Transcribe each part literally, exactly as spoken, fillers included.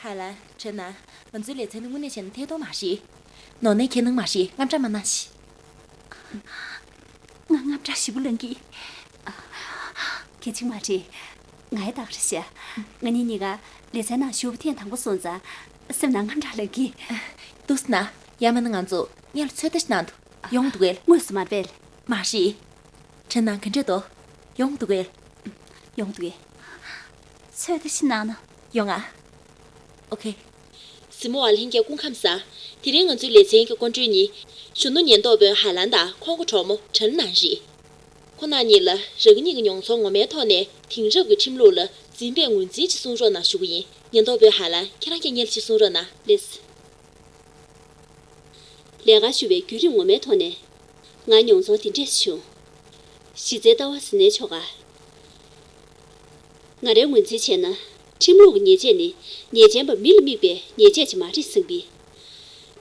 ཧ་ལ། དྲན་ན། ང་ཚོའི་ལེ་ཚན་འདི་དངོས་གནས་བྱས་ན་ཐད་གཏོང་མ་རེད། ནོར་ནས་ཁྱེད་ནང་མ་རེད། དངངས་སྐྲག་མ་གནང་ཞིག་ང་དངངས་སྐྲག་ཞེ་པོ་ལངས་ཀྱི། གལ་ཆེན་མ་རེད། ང་ཡ་ཏག་རེད་ཤག་ང་གཉིས་གཉིས་ཀ་ལེ་ཚན་ནང་ཞུགས་པ་ཐེངས་དང་པོ་སོང་ཙང་སེམས་ནང་དངངས་སྐྲག་ལངས་ཀྱི། འདུག་སེ་ན། ཡ་མ་ན་ང་ཚོ་སྔོན་ལ་ཚོད་ལྟ་ཞིག་གནང་དུ་ཡོང་འདུག་གས། དངོས་སུ་མར་སྤེལ། མ་རེད། དྲན་ན་ག་འདྲས་འདུག་ཡོང་འདུག་གས། ཡོང་འདུག་གས། ཚོད་ལྟ་ཞིག་གནང་ན། ཡོང་ཨ། ཨོ་ཁེ། གཟིགས་མོ་བ་ལྷན་རྒྱས་སྐུ་ཁམས་བཟང་། དེ་རིང་ང་ཚོའི་ལེ་ཚན་གྱི་སྐུ་མགྲོན་ནི། གཞོན་ནུ་ཉེན་རྟོག་དཔོན་ཧ་ལན་དང་ཁོང་གི་གྲོགས་མོ་དྲན་ནང་རེད། ཁོང་རྣམ་གཉིས་ལ་རང་ཉིད་ཀྱི་མྱོང་ཚོར་ངོ་མའི་ཐོག་ནས་དེང་རབས་ཀྱི་ཁྲིམས་ལུགས་ལ་འཛིན་པའི་ངོས་འཛིན་ཅིག་གསུང་རོགས་གནང་ཞུ་གི་ཡིན། ཉེན་རྟོག་དཔོན་ཧ་ལན། ཁྱེད་རང་གིས་སྔོན་ལ་ཅིག་གསུང་རོགས་གནང་། ལགས་སོ། ལས་ཀ་ཞུ་བའི་བརྒྱུད་རིམ་ངོ་མའི་ཐོག་ནས། ང་མྱོང་ཚོར་འདི་འདྲས་བྱུང་། གཞི་རྩའི་ལྟ་བ་ཟིན་ནའི་ཆོག་ག་ང་རའི་ངོས་འཛིན་བྱས་ན། ཁྲིམས་ལུགས་ཀྱི་ཉེས་ཆད་ནི། ཉེས་ཅན་པ་མི་ལ་དམིགས་པའི་ཉེས་ཆད་ཅིག་མ་རེད་བསམ་གི།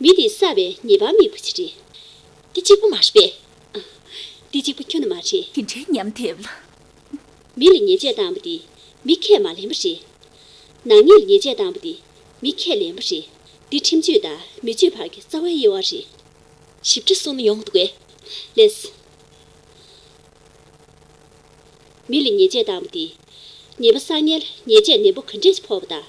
མི་དེས་བསགས་པའི་ཉེས་པར་དམིགས་པ་ཅིག་རེད། འདི་གཅིག་པུ་མ་རེད་པས། འདི་གཅིག་པུ་ཁྱོན་ནས་མ་རེད། དེ་འདྲའི་ཉམས་དེབ་ལ། མི་ལ་ཉེས་ཆད་བཏང་བ་དེ་མི་ཁས་མ་ལེན་པ་རེད། ནག་ཉེས་ལ་ཉེས་ཆད་བཏང་བ་དེ་མི་ཁས་ལེན་པ་རེད། འདི་ཁྲིམས་གཅོད་དང་མི་གཅོད་བར་གྱི་རྩ་བའི་དབྱེ་བ་རེད། ཞིབ་ཕྲ་གསུང་ན་ཡོང་འདུག་གས། ལགས། མི་ལ་ཉེས་ཆད་བཏང་བ་དེ། ཉེས་པ་བསགས་མཁན་ལ་ཉེས་ཆད་ནན་པོ་ག་འདྲས་ཕོག་པ་དང་།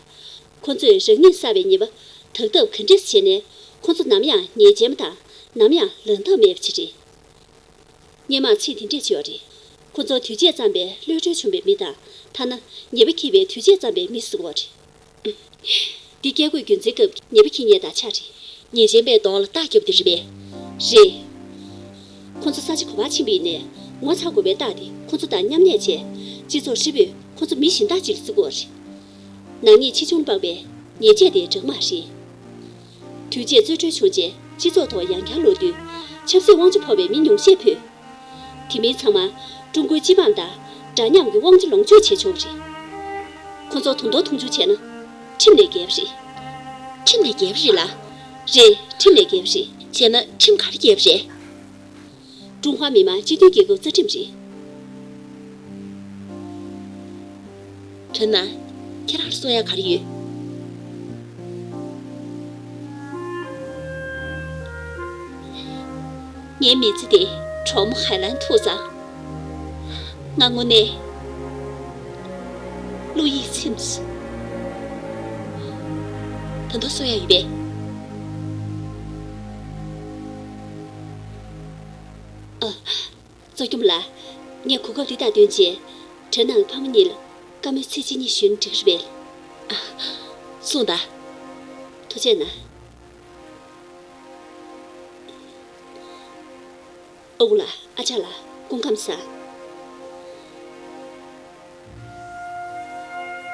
ཁོ་ཚོས་རང་ཉིད་བསགས་པའི་ཉེས་པ་དག་ཐབས་ག་འདྲས་བྱས་ནས་ཁོ་ཚོ་ནམ་ཡང་ཉེས་ཅན་པ་དང་ནམ་ཡང་ལངས་ཐབས་མེད་པ་ཅིག་རེད། སྔོན་མ་ཚིག་འདི་འདྲས་ཅིག་ཡོད་རེད། ཁོ་ཚོ་དུས་བཅད་ཙམ་པའི་གློད་གྲོལ་བྱུང་བའི་མི་དང་ཐ་ན་ཉེས་པ་འཁྱེར་བའི་དུས་བཅད་ཙམ་པའི་མི་ཟེར་གྱི་ཡོད་རེད། འདི་བཀས་བཀོད་རྒྱུད་འཛིན་སྐབས་ཉེས་པ་འཁྱེར་མཁན་དང་ཆ་རེད། ཉེས་ཅན་པའི་གདོང་ལ་རྟགས་བརྒྱབ་པ་དེ་རེད་པས། རེད། ཁོ་ཚོ་ས་ཆ་ག་པར་ཕྱིན་པ་ཡིན་ནའི་ངོ་ཚ་དགོས་པའི་རྟགས་དེ་ཁོ་ཚོ་དང་མཉམ་གནས་བྱས། སྤྱི་ཚོགས་ཧྲིལ་པོས་ཁོ་ཚོ་མི་གཞན་དག་ཅིག་ལ་བརྩི་གི་ཡོད་རེད། ནག་ཉེས་ཆེ་ཆུང་ལ་དཔག་པའི་ཉེས་ཆད་དེ་དྲག་མ་རེད། དུས་བཅད་རྩིས་སྤྲོད་བྱུང་རྗེས་སྤྱི་ཚོགས་ཐོག་ཡང་བསྐྱར་ལོག་དུས། ཆབ་སྲིད་དབང་ཆ་ཕོག་པའི་མི་ཉུང་ཤས་ཕུད། དེ་མིན་ཚང་མ་ཀྲུང་གོའི་སྤྱི་འབངས་དང་འདྲ་མཉམ་གྱི་དབང་ཆ་ལོངས་སྤྱོད་བྱེད་ཆོག་རེད། ཁོ་ཚོ་དོན་དག་མཐོང་ཆུང་བྱས་ན་ཁྲིམས་ལས་འགལ་བ་རེད། ཁྲིམས་ལས་འགལ་བ་རེད་ལ། རེད། ཁྲིམས་ལས་འགལ་བ་རེད། བྱས་ན་ཁྲིམས་ག་རེ་འགལ་བ་རེད། ཀྲུང་ཧྭ་མི་དམངས་སྤྱི་མཐུན་རྒྱལ་ཁབ་རྩ་ཁྲིམས་རེད། དྲན་ན། ཁྱེད་རང་ལ་གསུང་ཡ་ག་རེ་ཡོད། ངའི་མི་ཚེ་དེ་གྲོགས་མོ་ཧའེ་ལན་ཐུག་ཙང་། ང་དངོས་གནས་བློ་ཡིད་ཚིམ་སོང་། ད་དུང་གསུང་ཡ་ཡོད་པས། ཨ། བཙོ་སྐྱོམ་ལ། ངས་གོ་སྐབས་འདི་དང་བསྟུན་བྱས། དྲན་ནང་གི་ཕ་མ་གཉིས་ལ་བཀའ་མོལ་ཚིག་གཅིག་གཉིས་ཞུས་ན་འགྲིག་གི་རེད་པས། ཨ། གསུངས་དང་། ཐུགས་རྗེ་གནང་། ཨ་ཁུ་ལགས། ཨ་ཅག་ལགས། སྐུ་ཁམས་བཟང་།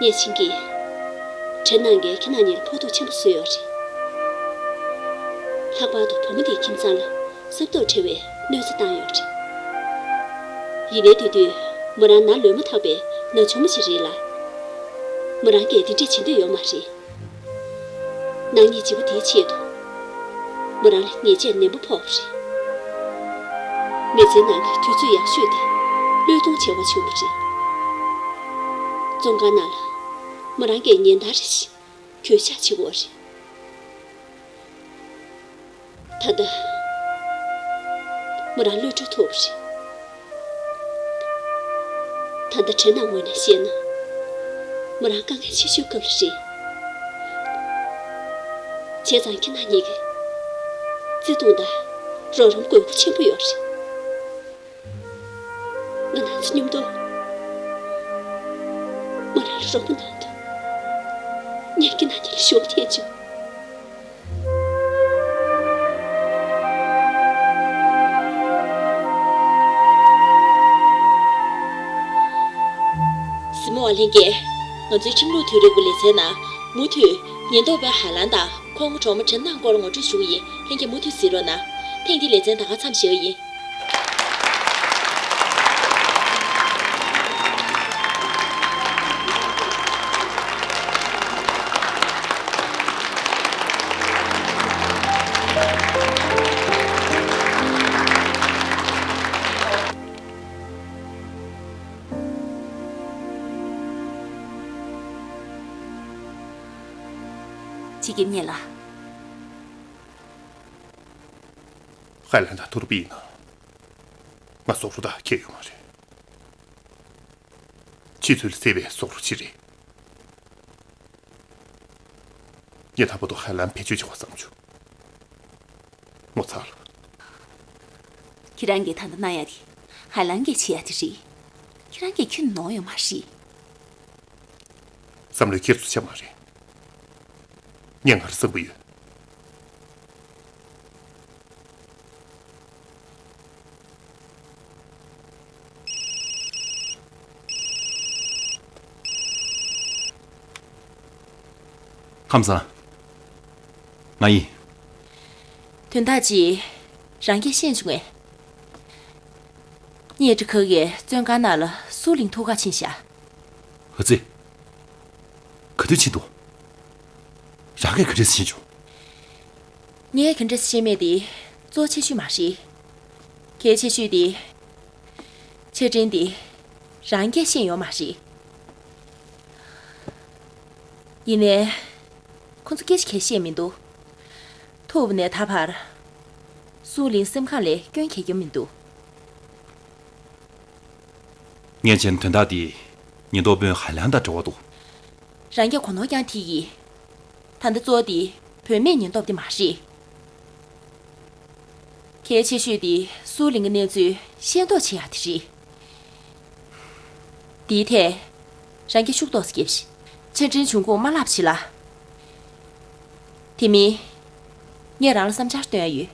ངས་བྱིན་གྱིས། དྲན་ནང་གིས་ཁྱེད་རྣམ་གཉིས་ལ་ཕོག་ཐུག་ཆེན་པོ་བཟོས་ཡོད་རེད། ལྷག་པར་དུ་བུ་མོ་དེའི་ཁྱིམ་ཚང་ལ་སྲབ་ཐོབ་བྲལ་བའི་གནོད་འཚེ་བཏང་ཡོད་རེད། ཡིན་ནའི་དེ་དུས་མོ་རང་ན་ལོན་མ་ཐག་པའི་ན་ཆུང་མ་ཞིག་རེད་ལ། མོ་རང་གིས་འདི་འདྲས་བྱེད་འདོད་ཡོད་མ་རེད། ནག་ཉེས་བྱིས་པ་དེའི་ཆེད་དུ། མོ་རང་ལ་ཉེས་ཆད་ནན་པོ་ཕོག་པ་རེད། མི་ཚེའི་ནང་གི་དུས་ཚོད་ཡག་ཤོས་དེ་བློས་གཏོང་བྱེད་པ་བྱུང་བ་རེད། བཙོན་ཁང་ནང་ལ་མོ་རང་གིས་ཉིན་ལྟར་རེ་བཞིན་གྱོད་བཤགས་བྱེད་དགོས་པ་རེད། ད་ལྟ་མོ་རང་གློད་གྲོལ་ཐུབ་པ་རེད། ད་ལྟ་དྲན་ནང་ངོས་ནས་བཤད་ན། མོ་རང་དཀའ་ངལ་ཆེ་ཤོས་སྐབས་ལ་རེད། བྱས་ཙང་ཁྱེད་རྣམ་གཉིས་ཀྱིས་བརྩེ་དུང་དང་རོགས་རམ་དགོས་མཁོ་ཆེན་པོ་ཡོད་རེད། ང་རང་ཚོ་མཉམ་དུ་མོ་རང་ལ་རོགས་པ་གནང་དང་། ངས་ཁྱེད་རྣམ་གཉིས་ལ་ཞུ་བ་འཐེན་བྱུང་། གཟིགས་མོ་བ་ལྷན་རྒྱས། ང་ཚོའི་ཁྲིམས་ལུགས་དུས་རབས་ཀྱི་ལེ་ཚན་ནང་མུ་མཐུད་ཉེན་རྟོག་པ་ཧ་ལན་དང་ཁོང་གི་གྲོགས་མོ་དྲན་ནང་སྐོར་ངོ་སྤྲོད་ཞུ་གི་ཡིན། ལྷན་རྒྱས་མུ་མཐུད་གཟིགས་རོགས་གནང་། ཐེངས་འདིའི་ལེ་ཚན་ད་ག་མཚམས་བཞག་གི་ཡིན། ཅིག་གིས་རྙེད་ལ། ཧའེ་ལན་དང་ཐུ་རུ་པི་ཡིན་ན། ང་ཟོག་རུ་དག་ཁྱེར་ཡོད་མ་རེད། ཕྱི་ཚུལ་གསལ་བའི་ཟོག་རུ་ཅིག་རེད། ངས་ད་བར་དུ་ཧའེ་ལན་བེད་སྤྱོད་བྱེད་པ་བསམ་བྱུང་། ངོ་ཚ་ལ། ཁྱེད་རང་གིས་ད་ལྟ་གནང་ཡ་དེ་ཧའེ་ལན་གྱིས་བྱེད་ཡ་དེ་རེད། ཁྱེད་རང་གིས་ཁྱོན་ནོར་ཡོད་མ་རེད། བསམ་བློའི་འཁྱེར་སོ་ཆགས་མ་རེད། ངས་ང་རང་བསམ་གྱི་ཡོད། ཁམས་བཟང་། ང་ཡིན། དོན་དག་ཅིག་རང་གིས་ཤེས་བྱུང་ངས། གཉའ་ཁྲི་ཁ་གའི་བཙོན་ཁང་ནང་ལ་སུའུ་ལིང་ཐུག་ག་ཕྱིན་ཤག་ཨ་ཙི། ག་དུས་ཕྱིན་འདུག་རང་གིས་ག་འདྲས་ཤེས་བྱུང་། ངས་ག་འདྲས་ཤེས་མེད་དེ་གཙོ་ཆེ་ཤོས་མ་རེད། གལ་ཆེ་ཤོས་དེ། ཆ་འཕྲིན་དེ་རང་གིས་ཤེས་ཡོད་མ་རེད། ཡིན་ནའི། ཁོ་ཚོ་སྐད་ཆ་གང་ཡང་བཤད་མི་འདུག་ཐུག་པ་ནས་ད་བར། སུའུ་ལིང་སེམས་ཁམས་ལས་སྐྱོན་གང་ཡང་མི་འདུག་ངས་བྱས་ན་དོན་དག་འདི་ཉེན་རྟོག་དཔོན་ཧའེ་ལན་དང་འབྲེལ་བ་འདུག་རང་གིས་གོ་ནོར་རྐྱང་དེ་ཡིས། ད་ལྟ་གཙོ་བོ་དེ་བུད་མེད་ཉེན་རྟོག་པ་དེ་མ་རེད། གལ་ཆེ་ཤོས་དེ་སུའུ་ལིང་གི་གནས་ཚུལ་ཤེས་རྟོགས་བྱེད་ཡག་དེ་རེད། དེའི་ཐད། རང་གིས་ཤུགས་ཏོག་ཙམ་རྒྱབ་ཤིག་ཆ་འཕྲིན་བྱུང་ཁུངས་མ་བརླག་པ་བྱེད་ལ། དེ་མིན། ངས་རང་ལ་བསམ་འཆར་སྟོན་ཡ་ཡོད།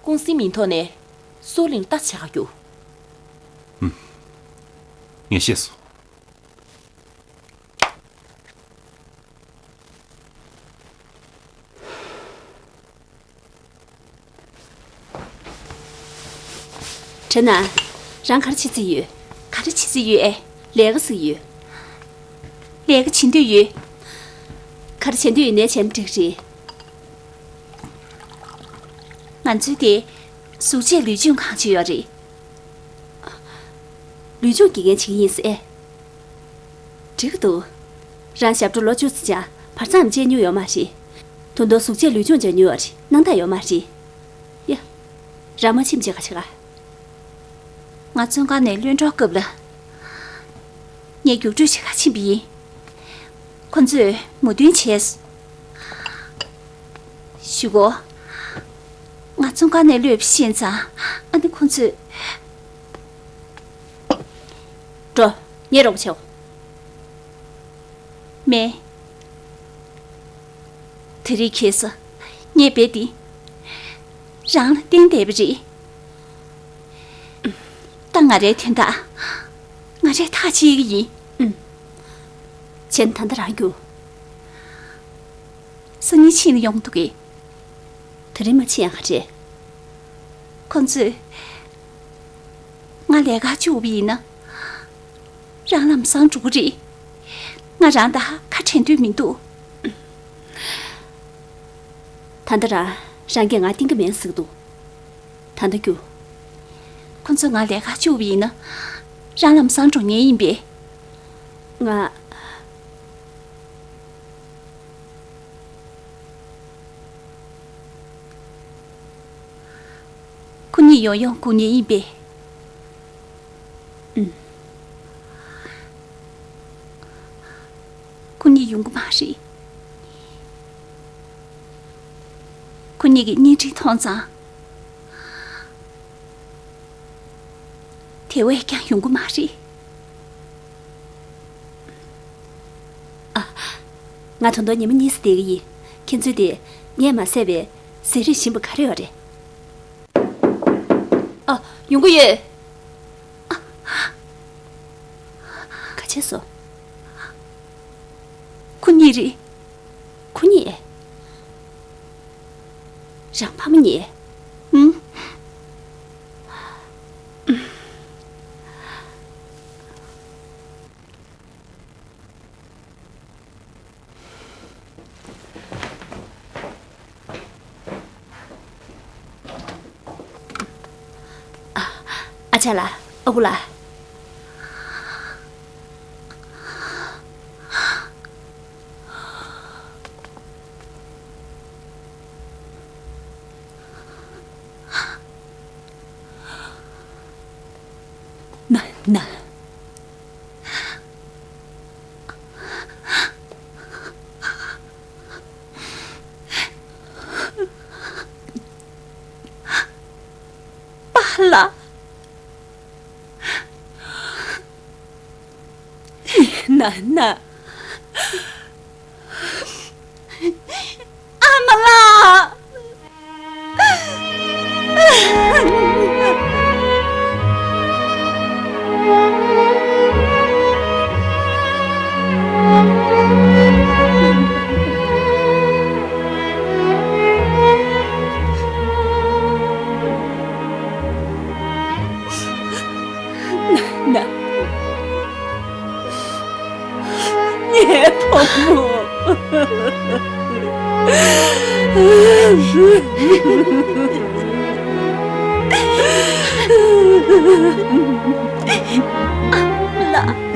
ཀུང་སིའི་མིང་ཐོག་ནས་སུའུ་ལིང་ལྟ་བྱེད་ག་རྒྱུགས། ངས་ཤེས་སོང་། དྲན་ན། རང་ག་རེ་བྱེད་རྩིས་ཡོད། ག་རེ་བྱེད་རྩིས་ཡོད་ཨེ། ལས་ཀ་ཟིག་ཡོད། ལས་ཀ་བྱེད་འདོད་ཡོད། ག་རེ་བྱེད་འདོད་ཡོད་ནའི་བྱས་ན་འགྲིག་རེད། ང་ཚོའི་དེ། གཟུགས་བྱད་ལུས་སྦྱོང་ཁང་ཅིག་ཡོད་རེད། ལུས་སྦྱོང་དགེ་རྒན་བྱེད་ཀྱི་ཡིན་ཟེར། འགྲིག་གི་འདུག་རང་ཞབས་བྲོ་ལོ་བཅུ་ཙམ་བྱས་བར་མཚམས་བཅད་མྱོང་ཡོད་མ་རེད། ད་དུང་གཟུགས་བྱད་ལུས་སྦྱོང་བྱས་མྱོང་ཡོད་རེད། སྣང་དག་ཡོད་མ་རེད། ཡ། རང་མ་ཕྱིན་བྱས་ག་བྱེད་ག་ང་བཙོན་ཁང་ནས་གློད་གྲོལ་སྐབས་ལ། ངས་རྒྱུགས་སྤྲོད་བྱེད་ག་ཕྱིན་པ་ཡིན། ཁོ་ཚོས་མོས་མཐུན་བྱས། ཞུ་གོ། ང་བཙོན་ཁང་ནས་གློད་པ་ཤེས་ཙང་ཨ་ནི་ཁོ་ཚོས། འགྲོ། ངའི་རོགས་པ་བྱེད། མེད། དེ་རིང་ཁ་སང་ངས་རྦད་དེ་རང་ལ་བརྟེན་བསྡད་པ་རེད། ད་ང་རའི་དོན་དག་ང་རས་ཐག་བཅད་ཀྱི་ཡིན། ཨུམ། བྱས་ན་ད་ལྟ་རང་རྒྱུགས། སང་ཉིན་ཕྱིན་ན་ཡོང་འདུག་གས། དེ་རིང་མ་ཕྱིན་ཡང་ག་རེད། ཁོང་ཚོས་ང་ལས་ཀར་བཅུག་པ་ཡིན་ན། རང་ལམ་སང་འགྲོ་གི་རེད། ང་རང་དང་ཁ་བྲལ་འདོད་མི་འདུག་ད་ལྟ་རང་རང་གིས་ང་བསྟེན་གྱི་མེད་ཟེར་གྱི་འདུག་ད་ལྟ་རྒྱུགས། ཁོང་ཚོས་ང་ལས་ཀར་བཅུག་པ་ཡིན་ན། རང་ལམ་སང་འགྲོ་ངེས་ཡིན་པས། ང་། ཁོ་གཉིས་ཡོང་ཡོང་སྒུག་ཉེན་ཡིན་པས། ཨུམ། ཁོ་གཉིས་ཡོང་གི་མ་རེད། ཁོ་གཉིས་ཀྱིས་བརྙན་འཕྲིན་མཐོང་ཙང་། དེ་བས་ཀྱང་ཡོང་གི་མ་རེད། ཨ། ང་ད་དུང་ཉི་མ་གཉིས་ཙམ་བསྡད་ཀྱི་ཡིན། ཁྱེད་ཚོས་དེ་ངས་མ་བསད་པའི་ཟས་རིགས་ཞིམ་པོ་ག་རེ་ཡོད་རེད། ཨ། ཡོང་གི་ཡོད། ག་བྱས་སོང་། ཁོ་གཉིས་རེད། ཁོ་གཉིས། རང་ཕ་མ་གཉིས། ཨུམ། ཨ་ཅག་ལགས། ཨ་ཁུ་ལགས། ཨ་ཁུ་ལགས། ན། པཱ་ལགས། ན་ན། ཨ་མ་ལགས། ན་ན། ངའི་བུ་མོ། ཨ་ལ།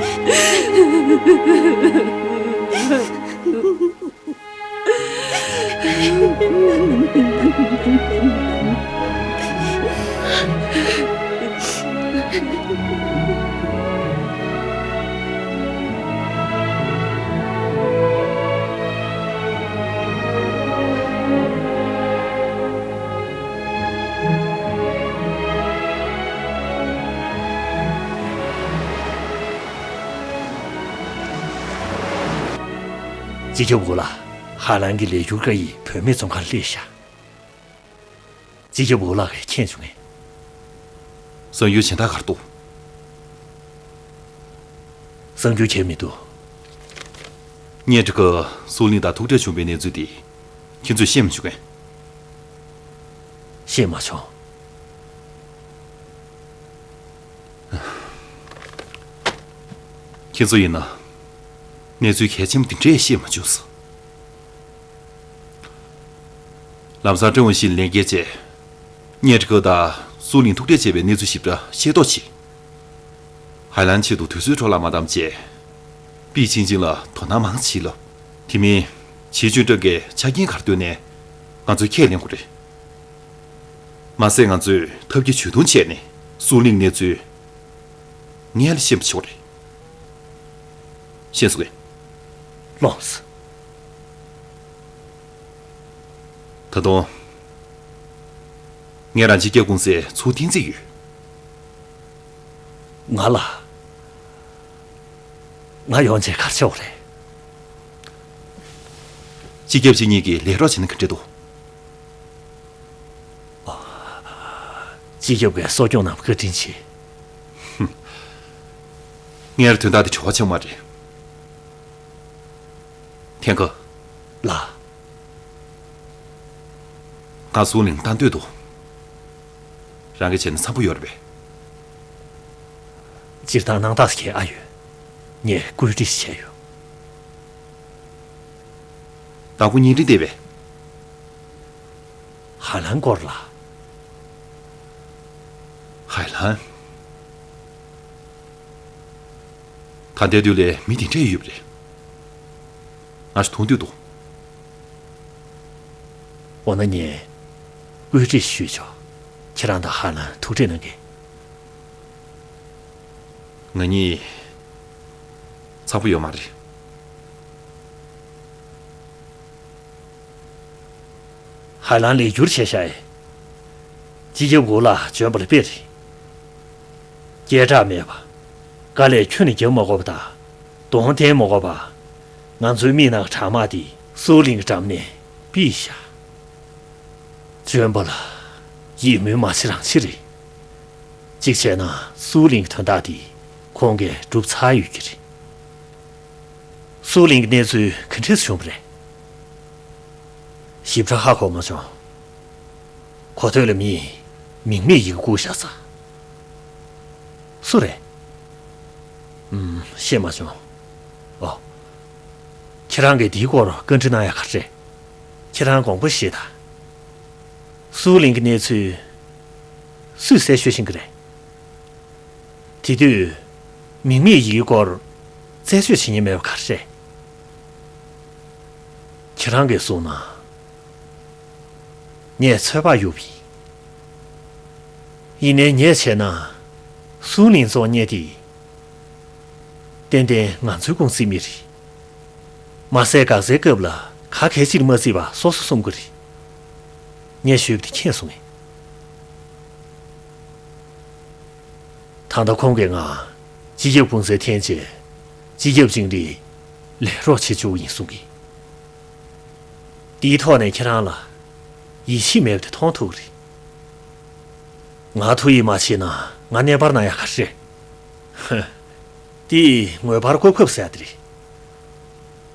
སྤྱི་ཁྱབ་འོ་ལགས། ཧ་ལན་གྱི་ལས་འཁྱུར་བཀའ་ཡིག་བུད་མེད་བཙོན་ཁང་སླེབས་ཤག་སྤྱི་ཁྱབ་འོ་ལགས་ཀྱིས་མཁྱེན་བྱུང་ངས། གསར་འགྱུར་གཞན་དག་ག་རེ་འདུག་གསར་འགྱུར་གང་ཡང་མི་འདུག་ངས་འདི་ག་སུའུ་ལིང་དང་ཐུག་འཕྲད་བྱུང་བའི་གནས་ཚུལ་དེ་ཁྱེད་ཚོས་ཤེས་མ་བྱུང་ངས། ཤེས་མ་བྱུང་། ཁྱེད་ཚོ་ཡིན་ན་གནས་ཚུལ་གལ་ཆེན་པོ་འདི་འདྲས་ཤེས་མ་བྱུང་ཟེར། ལམ་སང་ཀྲེན་ཝུན་ཤིན་ལན་བརྒྱད་བྱས། ངས་འདི་ག་དང་སུའུ་ལིང་ཐུག་འཕྲད་བྱས་པའི་གནས་ཚུལ་ཞིབ་ཕྲ་ཤེས་རྟོགས་བྱས། ཧའེ་ལན་ཆེད་དུ་དུས་ཚོད་འཕྲོ་བརླག་མ་བཏང་བྱས། པི་ཆིང་ཆིང་ལ་དོ་སྣང་མང་བྱེད་ལབ། དེ་མིན་ཞི་ཅུན་ཀྲེང་གིས་ཆ་རྐྱེན་ག་རེ་བཏོན་ནའི་ང་ཚོས་ཁས་ལེན་དགོས་རེད། མ་ཟད་ང་ཚོས་ཐབས་ཀྱིས་ཇུས་གཏོང་བྱས་ནས་སུའུ་ལིང་གནས་ཚུལ་སྔོན་ལ་ཤེས་པ་བྱེད་དགོས་རེད། ཤེས་སོང་ངས། ལགས་སོ། ད་དུང་ངས་རང་སྤྱི་ཁྱབ་ཀུང་སིར་ཚུར་འཐེན་རྩིས་ཡོད། ང་ལ། ང་ཡོང་རྗེས་ག་རེ་བྱེད་དགོས་རེད། སྤྱི་ཁྱབ་ཕྱི་ཉིན་གྱི་ལས་རོགས་བྱེད་ན་ག་འདྲ་འདུག་སྤྱི་ཁྱབ་ཀྱིས་གསོ་སྐྱོང་གནང་བར་བཀའ་དྲིན་ཆེ། ངའི་དོན་དག་དེ་བྲེལ་བ་ཆེན་པོ་མ་རེད། ཐེན་ཁོ། ལགས། ང་སུའུ་ལིང་བཏང་འདོད་འདུག་རང་གིས་བྱས་ན་འཚམ་པོ་ཡོད་རེད་པས། སྤྱིར་བཏང་སྣང་དག་ཞིག་ཨ་ཡོད། ངས་བཀོད་སྒྲིག་ཞིག་བྱས་ཡོད། དང་པོ་བརྙན་འཕྲིན་བལྟས་པས། ཧའེ་ལན་སྐོར་ལ། ཧའེ་ལན། ད་ལྟའི་དུས་ལ་མི་དེ་འདྲས་ཡོད་པ་རེད། ང་ཞིག་མཐོང་འདོད་འདུག་འོ་ན་ངས་བཀོད་སྒྲིག་ཞུས་ཆོག་ཁྱེད་རང་དང་ཧ་ལན་ཐུག་འཕྲད་གནང་གི། ང་གཉིས་འཚམ་པོ་ཡོད་མ་རེད། ཧ་ལན་ལས་སྒྱུར་བྱས་ཤག་ཨེ། སྤྱི་ཁྱབ་འོ་ལགས་བྱོན་པ་ལ་དཔེ་རེད། སྐད་གྲགས་མེད་པ། དཀའ་ལས་ཁྱོན་ནས་རྒྱབ་མ་དགོས་པ་དང་། གདོང་བསྟན་མ་དགོས་པ། ང་ཚོའི་མིག་ནང་གྲག་དམག་འདི་སུའུ་གླིང་གི་འགྲམ་ནས་ཕུད་ཤག་བྱོན་པ་ལ་ཡིད་སྨོན་མ་བྱེད་རང་བྱེད་རེད། གཅིག་བྱས་ན་སུའུ་གླིང་གི་དོན་དག་འདི་ཁོང་གིས་གྲུབ་ཚར་ཡོད་ཀྱི་རེད། སུའུ་གླིང་གི་གནས་ཚུལ་ག་འདྲས་བྱུང་བ་རེད། ཞིབ་ཕྲ་ཧ་གོ་མ་བྱུང་། གོ་ཐོས་ལ་མིས་མིང་མེད་ཡི་གེ་བཀུག་བཞག་ས། སུ་རེད། ཨུམ། ཤེས་མ་བྱུང་། ཨོ། ཁྱེད་རང་གིས་འདིའི་སྐོར་བཀའ་འདྲི་གནང་ཡ་ག་རེ་རེད། ཁྱེད་རང་དགོངས་པ་བཞེས་དང་། སུའུ་གླིང་གི་གནས་ཚུལ་སུས་གསལ་ཤོས་ཤེས་ཀྱི་རེད། དེ་དུས་མིང་མེད་ཡི་གེའི་སྐོར་རྩད་གཅོད་བྱེད་མཁན་མེད་པ་ག་རེ་རེད། ཁྱེད་རང་གིས་གསུངས་ན། ངས་ཚོད་དཔག་གཡུགས་པ་ཡིན། ཡིན་ནའི་ངས་བྱས་ན། སུའུ་གླིང་བཙོང་མཁན་དེ་ ཏན་ཏན་ང་ཚོའི་ཀུང་སིའི་མི་རེད། མ་ཟད་འགག་རྩའི་སྐབས་ལ་ག་གལ་ཆེར་མ་བརྩིས་པ་སོ་སོ་གསུང་གི་རེད། ངས་ཞུས་པ་དེ་མཁྱེན་སོང་ངས། ད་ལྟ་ཁོང་གིས་ང་སྤྱི་ཁྱབ་ཀུང་སིར་འཐེན་རྗེས་སྤྱི་ཁྱབ་ཅིང་ལི་ལས་རོགས་བྱེད་བཅུག་ཡིན་གསུང་གི། དེའི་ཐོག་ནས་ཁྱེད་རང་ལ་ཡིད་ཆེས་མེད་པ་དེ་མཐོང་ཐུབ་ཀྱི་རེད། ང་ཐུགས་ཡིད་མ་ཆེས་ན་ང་གནས་སྤར་གནང་ཡག་ག་རེ་རེད། ཧ། དེ་ངོ་དཔར་གོ་སྐབས་ཟེར་ཡ་དེ་རེད།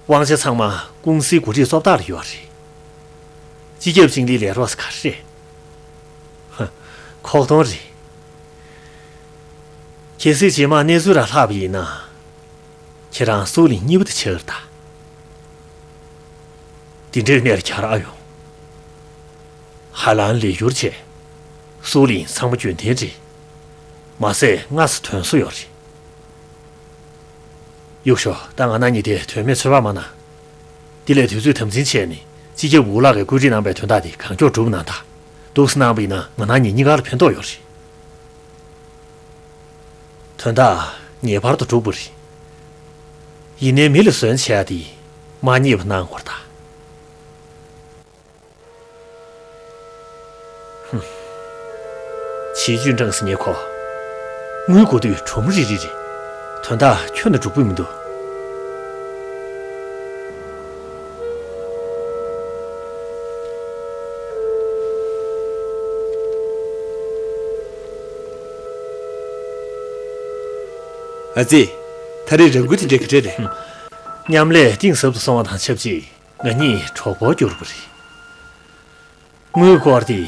དབང་ཆ་ཚང་མ་ཀུང་སིའི་འགོ་ཁྲིད་གཙོ་བདག་ལ་ཡོད་རེད། སྤྱི་ཁྱབ་ཅིང་ལི་ལས་རོགས་ག་རེ་རེད། ཧ། ཁོག་སྟོང་རེད། གལ་སྲིད་རྗེས་མ་གནས་ཚུལ་ར་ལྷག་པ་ཡིན་ན། ཁྱེད་རང་སུའུ་ལིང་གཉིས་པ་དེ་ཆགས་རེད་ད། དེ་འདྲའི་གནས་ལ་གྱར་ཨ་ཡོང་། ཧ་ལམ་ལས་འགྱུར་བྱས། སུའུ་ལིང་ཚང་མ་རྒྱུན་ལྡན་རེད། མ་ཟད་སྔ་ས་དོན་སོ་ཡོད་རེད། གཡུག་ཞོག་ད་ང་རང་གཉིས་དེ་དོན་མེད་ཚོད་དཔག་མ་གནང་། དེ་ལས་དུས་ཚོད་དམ་འཛིན་བྱས་ནས་སྤྱི་ཁྱབ་ཝུའུ་ལགས་ཀྱིས་བཀོད་སྒྲིག་གནང་པའི་དོན་དག་དེ་གང་མགྱོགས་སྒྲུབ་གནང་དང་། འདུག་སེ་གནང་པ་ཡིན་ན་ང་རང་གཉིས་གཉིས་ཀ་ལ་ཕན་ཐོགས་ཡོད་རེད། དོན་དག་ངེས་པར་དུ་སྒྲུབ་དགོས་རེད། ཡིན་ནའི་མི་ལ་ཟོན་བྱེད་ཡ་དེ་མ་རྙེད་པ་གནང་དགོས་རེད་ད། ཧུམ། བྱིས་ཆུང་ཀྲང་སི་ཉེ་ཁོ། དངུལ་དགོས་དུས་གྲུམ་རི་རི་རེད། དོན་དག་ཁྱོན་ནས་འགྲུབ་ཀྱི་མི་འདུག་ཨ་ཙི། ད་རེས་རང་འགུལ་དེ་འདྲའི་ག་འདྲས་རེད། ཧུམ། མཉམ་ལས་གཏིང་ཟབ་ཏུ་སོང་བ་དང་ཆབས་ཅིག་ང་གཉིས་གྲོགས་པོར་གྱུར་པ་རེད། དངུལ་སྐོར་དེ་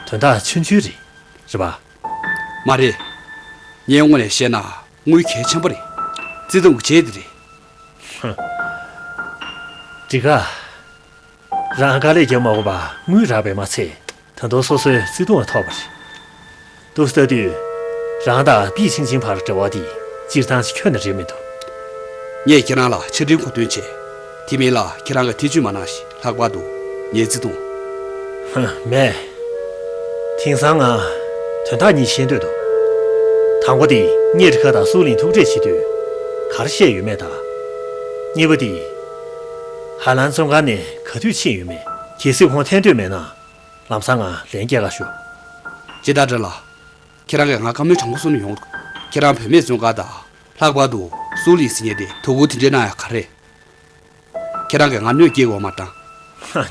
དོན་དག་ཆུང་ཆུང་རེད། རེད་པ། མ་རེད། ངའི་ངོས་ནས་བཤད་ན་དངུལ་གལ་ཆེན་པོ་རེད། བརྩེ་དུང་གི་ཆེད་དུ་རེད། ཧུམ། འགྲིག་ག་རང་དཀའ་ལས་རྒྱབ་མ་དགོས་པ་དངུལ་རག་པས་མ་ཚད། ད་དུང་སོ་སོའི་བརྩེ་དུང་ཡང་ཐོབ་པ་རེད། འདུག་སེ་ལྟ་དུས། རང་དང་པི་ཆིང་ཆིང་བར་འབྲེལ་བ་འདི་སྤྱིར་བཏང་ཞིག་ཁྱོན་ནས་རེད་མི་འདུག་ངས་ཁྱེད་རང་ལ་ཆ་འཕྲིན་མཁོ་འདོན་བྱས། དེ་མིན་ལ་ཁྱེད་རང་གིས་ཐེ་ཇུས་མ་གནང་ཞིག་ལྷག་པར་དུ་ངའི་བརྩེ་དུང་། ཧ། མེད། དེང་སང་ང་དོན་དག་གཉིས་ཤེས་འདོད་འདུག་དང་པོ་དེ་ངས་རི་ཁ་དང་སུའུ་ལིང་ཐུག་འཕྲད་བྱེད་དུས་ག་རེ་བཤད་ཡོད་མེད་དང་། གཉིས་པ་དེ། ཧའེ་ལན་བཙོན་ཁང་ནས་ག་དུས་ཕྱིན་ཡོད་མེད། གལ་སྲིད་ཁོང་ཐོན་འདོད་མེད་ན། ལམ་སང་ང་ལན་སྐྱེལ་ག་ཤོག་ཇི་ལྟར་འདྲ་ལ། ཁྱེད་རང་གིས་ང་བཀའ་མོལ་དྲང་པོ་གསུང་ནས་ཡོང་འདུག་ཁྱེད་རང་བུད་མེད་བཙོན་ཁང་དང་། ལྷག་པར་དུ་སུའུ་ལིང་ཟེར་མཁན་དེ་དོ་ཁུར་དེ་འདྲས་གནང་ཡག་ག་རེ། ཁྱེད་རང་གིས་ང་གནོད་སྐྱེལ་དགོས་མ་དྲང་།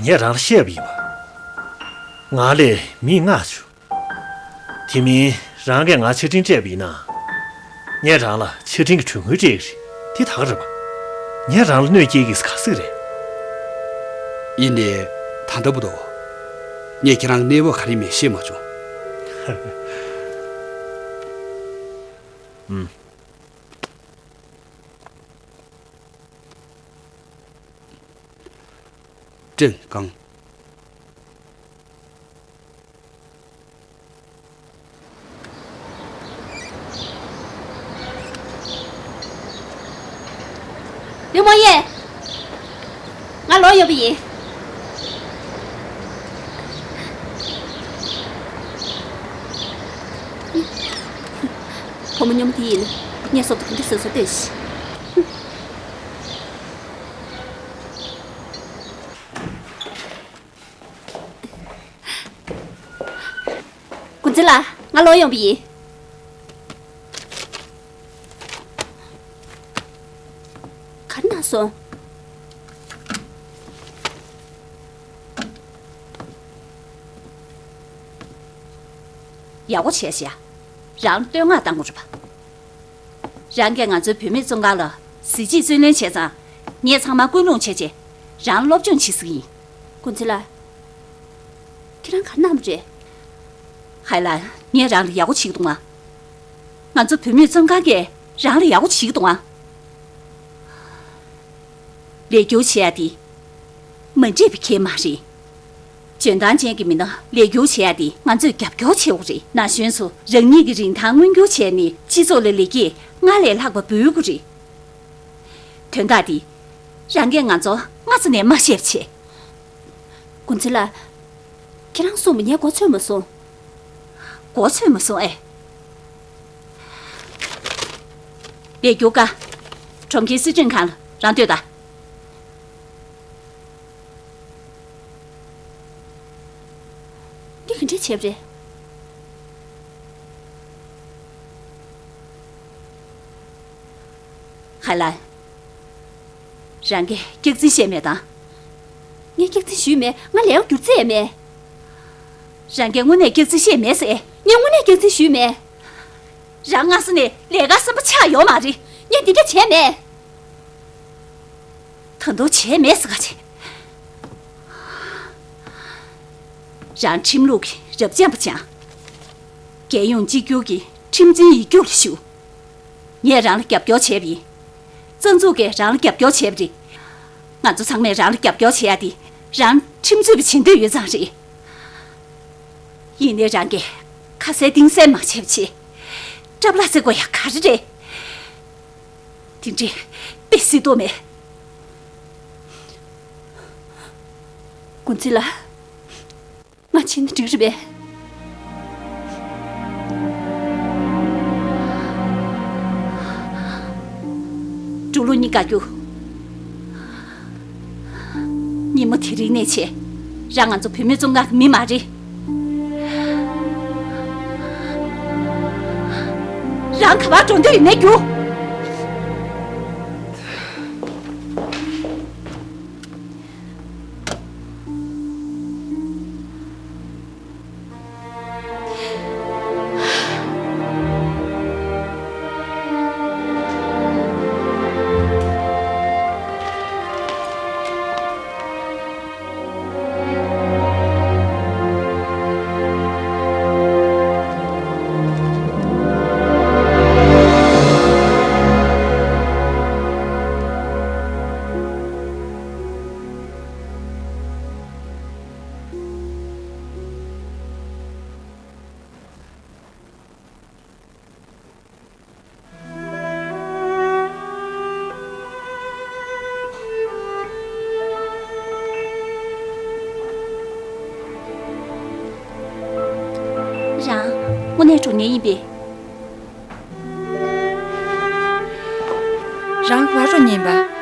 ངས་རང་ལ་བཤད་པ་ཡིན་པ། ང་ལས་མི་ལྔ་བྱུང་། དེ་མིན་རང་གིས་ང་ཆ་འཕྲིན་སྤྲད་པ་ཡིན་ན། ངས་རང་ལ་ཆ་འཕྲིན་གྱི་གྲོན་དངུལ་སྤྲད་ཀྱི་རེད། དེ་ད་ག་རེད་པ། ངས་རང་ལ་གནོད་སྐྱེལ་གྱི་ག་ཟིག་རེད། ཡིན་ནའི། ད་ལྟ་བུ་དོ། ངས་ཁྱེད་རང་གནས་བབ་ག་རེ་མེད་ཤེས་མ་བྱུང་། ཨུམ། ཀྲེན་ཀང་། ལིའུ་མོ་ཡེ། ང་ལོག་ཡོང་པ་ཡིན། བུ་མོ་སྨྱོ་མོ་དེ་ཡིན་ན་ངའི་སྲོག་ཏུ་ག་འདྲ་བཟོས་སོང་ལྟོས་ཤིག་ཀུན་ཚེ་ལགས། ང་ལོག་ཡོང་པ་ཡིན། ག་རེ་གནང་སོང་། ཡག་པོ་བྱས་ཤག་རང་ལ་བསྟོད་བསྔགས་བཏང་དགོས་རེད་པ། རང་གིས་ང་ཚོའི་བུད་མེད་བཙོན་ཁང་ལ་གཟི་བརྗིད་བརྩོན་ལེན་བྱས་ཙང་། ངས་ཚང་མ་ཀུན་སློང་བྱས་རྗེས་རང་སློབ་སྦྱོང་བྱེད་ཟེར་གྱི་ཡིན། ཀུན་ཚེ་ལགས། ཁྱེད་རང་ག་རེ་གནང་བ་རེད། ཧའེ་ལན། ངས་རང་ལ་ཡག་པོ་བྱེད་ཀྱི་འདུག་ཨང་། ང་ཚོ་བུད་མེད་བཙོན་ཁང་གིས་རང་ལ་ཡག་པོ་བྱེད་ཀྱི་འདུག་ཨང་། ལས་སྒྱུར་བྱེད་ཡ་དེ། མ་འགྲིག་པའི་ཁེ་མ་རེད། འཇོན་ཐང་ཅན་གྱི་མི་སྣ་ལས་སྒྱུར་བྱེད་ཡ་དེ་ང་ཚོས་རྒྱབ་སྐྱོར་བྱེད་དགོས་རེད། ན་གཞོན་ཚོ་རང་ཉིད་ཀྱི་རིན་ཐང་མངོན་འགྱུར་བྱས་ནས་སྤྱི་ཚོགས་ལ་ལེགས་སྐྱེས་སྔར་ལས་ལྷག་པ་འབུལ་དགོས་རེད། དོན་དག་འདི་རང་གིས་ང་ཚོ་སྔ་ས་ནས་མ་བཤད་པ་བྱས། ཀུན་ཚེ་ལགས། ཁྱེད་རང་གསུངས་པ་ངས་གོ་ཚོད་མ་སོང་། གོ་ཚོད་མ་སོང་ཨེ། ལས་རྒྱུ་ཀ། གྲོང་ཁྱེར་སྲིད་ཁྲིམས་ཁང་ལ་རང་སྡོད་དང་། འདི་ག་འདྲ་བྱས་པ་རེད། ཧ་ལ། རང་གིས་སྐྱག་རྫུན་བཤད་མེད་དམ། ངས་སྐྱག་རྫུན་ཞུས་མེད། ང་ལས་ཀ་བསྒྱུར་རྩིས་ཡས་མེད། རང་གིས་དངོས་གནས་སྐྱག་རྫུན་བཤད་མེད་ཟེར། ངས་དངོས་གནས་སྐྱག་རྫུན་ཞུས་མེད། རང་སྔ་ས་ནས་ལས་ཀ་བསམ་པ་ཆགས་ཡོད་མ་རེད། ངས་འདི་འདྲ་བྱས་མེད། ད་དུང་བྱས་མེད་ཟེར་ག་བྱེད། རང་ཁྲིམས་ལུགས་ཀྱི་རབ་འབྱམས་པ་སྦྱངས། རྒྱལ་ཡོངས་གཅིག་གྱུར་གྱི་ཁྲིམས་འཛིན་ཡིག་རྒྱུགས་ལ་ཞུགས། ངས་རང་ལ་རྒྱབ་སྐྱོར་བྱས་པ་ཡིན། རྩ་འཛུགས་ཀྱིས་རང་ལ་རྒྱབ་སྐྱོར་བྱས་པ་རེད། ང་ཚོ་ཚང་མས་རང་ལ་རྒྱབ་སྐྱོར་བྱེད་ཡ་དེ་རང་ཁྲིམས་རྩོད་པ་བྱེད་འདོད་ཡོད་ཙང་རེད། ཡིན་ནའི་རང་གིས་ཁ་གསལ་གཏིང་གསལ་མ་བྱས་པ་བྱས། སྐྲ་ལག་ཟེར་དགོས་ཡ་ག་རེ་རེད། དེ་འདྲས་དཔེ་སྲིད་དོ་མེད། དགོན་རྩིས་ལགས། ང་ཕྱིན་ན་འགྲིག་རེད་པས། འབྲུག་ལོ་གཉིས་བཀའ་བརྒྱུད། ཉིན་མོ་དེ་རིང་ནས་བྱས། རང་ང་ཚོ་བུད་མེད་ཚོ་ང་གི་མི་མ་རེད། རང་ག་པར་འགྲོ་འདོད་ཡོད་ནའི་རྒྱུགས། རང་དངོས་གནས་འགྲོ་མཁན་ཡིན་པས། རང་ག་པར་འགྲོ་མཁན་ཡིན་པ།